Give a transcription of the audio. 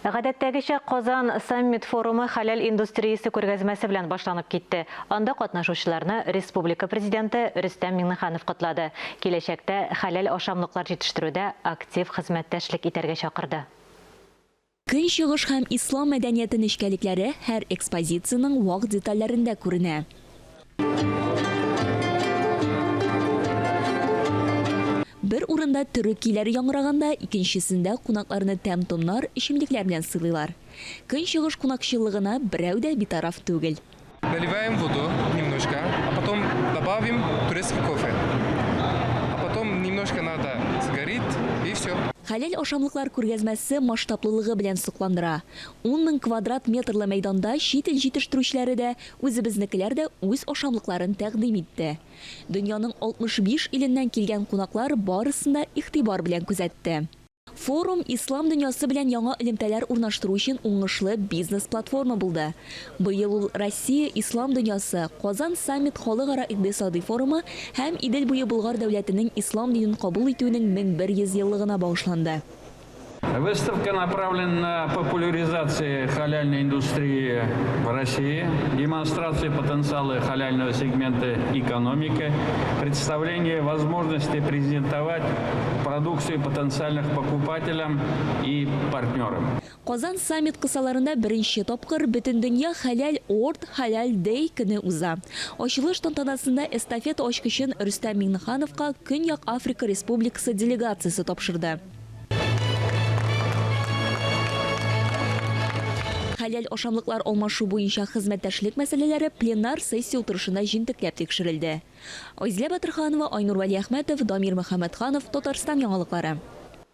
Гадәттәгечә, Казан саммит форумы хәләл индустриясе күргәзмәсе белән башланып китте. Анда катнашучыларны республика Президенты Рөстәм Миңнеханов котлады, киләчәктә хәләл ашамлыклар җитештерүдә актив хезмәттәшлек итәргә чакырды. Көнчыгыш һәм ислам мәдәнияте нечкәлекләре һәр экспозициянең вак детальләрендә күренә. Бер урында төрек көйләре яңгыраганда, икенчесендә кунакларны тәм-томнар, эчемлекләр белән сыйлыйлар. Көнчыгыш кунакчыллыгына берәү дә битараф түгел. Наливаем воду немножко, а потом добавим турецкий кофе. А потом немножко надо сгорит и все. Хәләл ашамлыклар күргәзмәсе масштаблылыгы белән сокландыра. Ун мең квадрат метрлы мәйданда чит ил җитештерүчеләре дә, үзебезнекеләр дә үз ашамлыкларын тәкъдим итте. Дөньяның 65 иленнән килгән кунаклар барысын да игътибар белән күзәтте. Форум ислам дөньясы белән яңа элемтәләр урнаштыру өчен уңышлы бизнес-платформа булды. Быел ул Россия, ислам дөньясы, Казан Саммит халыкара икътисадый форумы һәм Идел буе Болгар дәүләтенең ислам динен кабул итүенең 1100 еллыгына багышланды. Выставка направлена на популяризацию халяльной индустрии в России, демонстрацию потенциала халяльного сегмента экономики, представление возможности презентовать продукцию потенциальных покупателям и партнерам. Казан Саммит кысаларында беренче тапкыр Бөтендөнья хәләл Орд Халяль Дэй көне уза. Ачылыш тантанасында эстафета ачкычын Рөстәм Миңнехановка Көньяк Африка Республикасы делегациясе тапшырды. Хәләл ашамлыклар алмашу буенча хезмәттәшлек мәсьәләләре пленар сессия утырышында җентекләп тикшерелде. Айзилә Батырханова, Айнур Вәлиәхмәтов, Дамир Мөхәммәтханов, Татарстан яңалыклары.